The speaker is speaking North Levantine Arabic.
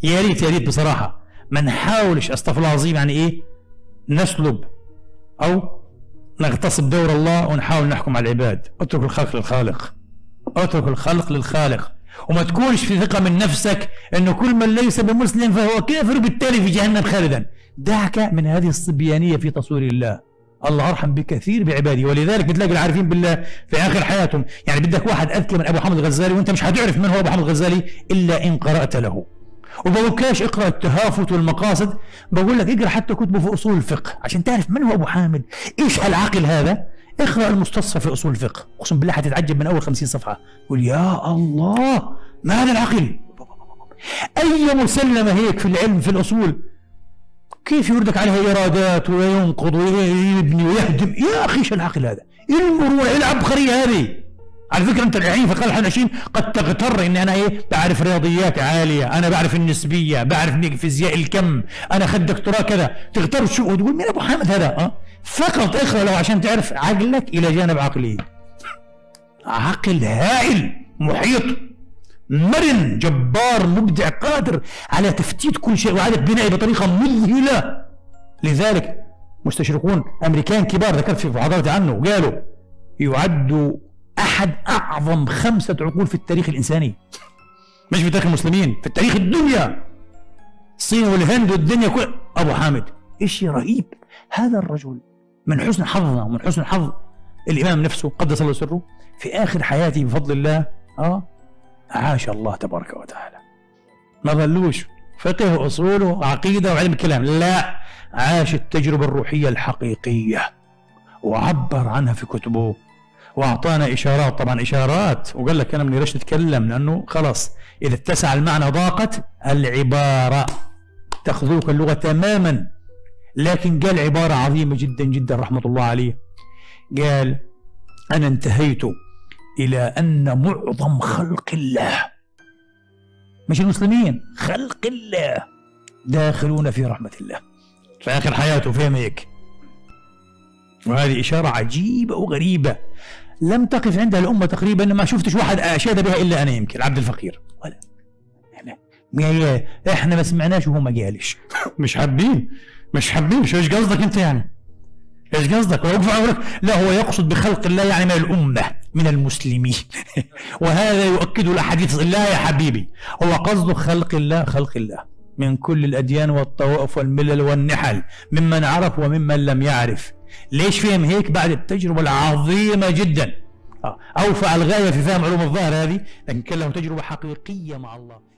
يا ريت يا ريت بصراحة ما نحاولش، استغفر الله العظيم، يعني ايه نسلب او نغتصب دور الله ونحاول نحكم على العباد. اترك الخلق للخالق، اترك الخلق للخالق، وما تكونش في ثقة من نفسك انه كل من ليس بمسلم فهو كافر وبالتالي في جهنم خالدا. دعك من هذه الصبيانية في تصوير الله. الله ارحم بكثير بعباده، ولذلك بتلاقي العارفين بالله في اخر حياتهم، يعني بدك واحد اذكى من ابو حامد الغزالي، وانت مش هتعرف من هو ابو حامد الغزالي الا ان قرات له. وبقولكاش اقرا التهافت والمقاصد، بقول لك اقرا حتى كتبه في اصول الفقه عشان تعرف من هو ابو حامد، ايش هالعقل هذا. اقرا المستصفى في اصول الفقه، اقسم بالله حتتعجب من اول 50 صفحة، قول يا الله ما هذا العقل. اي مسلمة هيك في العلم في الاصول، كيف يوردك عليها ايرادات وينقض ويبني ويهدم؟ يا اخي ايش العقل هذا؟ ايه المرونة؟ ايه العبقرية هذه؟ على فكرة انت الحين في القرن الحادي والعشرين قد تغتر ان انا ايه بعرف رياضيات عالية، انا بعرف النسبية، بعرف فيزياء الكم، انا اخذت دكتوراه كذا، تغتر شو وتقول مين ابو حامد هذا؟ فقط اقرا له عشان تعرف عقلك الى جانب عقلي. عقل هائل محيط مرن جبار مبدع قادر على تفتيت كل شيء وإعادة بنائه بطريقة مذهلة. لذلك مستشرقون أمريكان كبار ذكرت في محاضرتي عنه قالوا يعد أحد أعظم 5 عقول في التاريخ الإنساني، مش في تاريخ المسلمين، في التاريخ الدنيا، الصين والهند والدنيا كل. أبو حامد إيش رهيب هذا الرجل. من حسن حظنا ومن حسن حظ الإمام نفسه قدس الله سره في آخر حياته بفضل الله عاش الله تبارك وتعالى، ما ظلوش فقه وأصول وعقيدة وعلم كلام، لا، عاش التجربة الروحية الحقيقية وعبر عنها في كتبه وأعطانا إشارات، طبعا إشارات، وقال لك أنا من ليش نتكلم، لأنه خلاص إذا اتسع المعنى ضاقت العبارة، تخذوك اللغة تماما. لكن قال عبارة عظيمة جدا جدا رحمة الله عليه، قال أنا انتهيت إلى أن معظم خلق الله، مش المسلمين، خلق الله داخلون في رحمة الله. في آخر حياته فهم هيك. وهذه إشارة عجيبة وغريبة لم تقف عندها الأمة تقريبا، ما شفتش واحد أشاد بها إلا أنا يمكن عبد الفقير، ولا يعني إحنا ما سمعناش وهو ما قالش. مش حابين، مش حابين. شو إيش قصدك أنت يعني؟ إيش قصدك؟ لا، هو يقصد بخلق الله يعني من الأمة، من المسلمين. وهذا يؤكد الأحاديث. لا يا حبيبي، هو قصده خلق الله، خلق الله من كل الأديان والطوائف والملل والنحل، ممن عرف وممن لم يعرف. ليش فهم هيك؟ بعد التجربة العظيمة جدا، أوفى الغاية في فهم علوم الظاهر هذه، لكن كان له تجربة حقيقية مع الله.